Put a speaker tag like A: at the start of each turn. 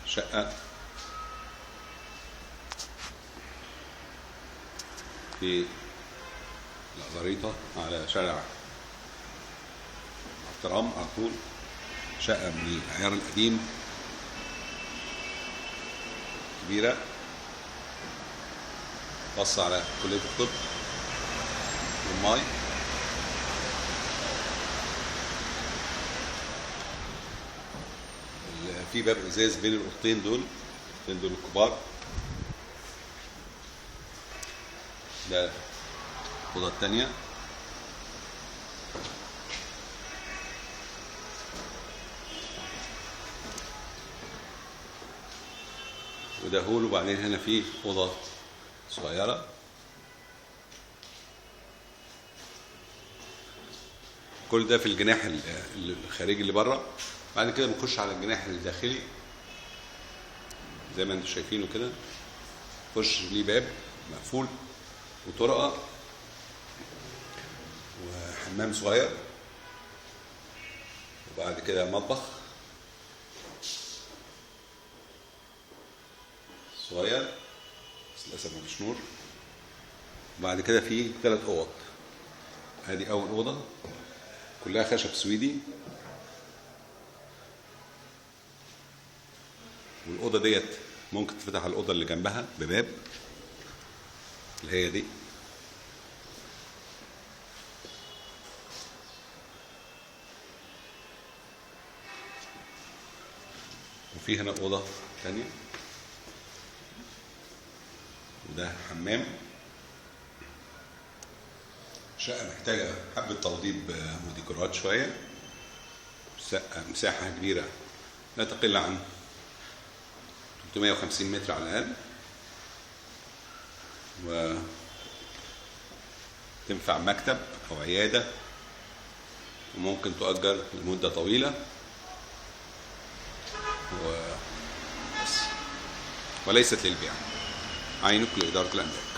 A: شقة في الأزاريطة على شارع احترام على طول. شقة من العيار القديم كبيرة، بص على كلية الطب والماي. في باب ازاز بين الاوضتين دول، الاوضتين دول الكبار. ده الاوضة الثانية. وده هول، وبعدين هنا في اوضة صغيرة. كل ده في الجناح الخارجي اللي بره. بعد كده بنخش على الجناح الداخلي زي ما انتم شايفينه كده. خش ليه باب مقفول وطرقه وحمام صغير، وبعد كده مطبخ صغير بس للاسف مفيش نور. وبعد كده في 3 اوض. ادي اول اوضة كلها خشب سويدي، والأوضة ديت ممكن تفتح على الأوضة اللي جنبها بباب اللي هي دي. وفي هنا أوضة تانية، وده حمام. شقة محتاجة حبة توضيب وديكورات شوية. مساحة كبيرة لا تقل عن 350 متر على الأقل، وتنفع مكتب أو عيادة، وممكن تؤجر لمدة طويلة وبس، وليست للبيع. عينك لإدارة الأملاك.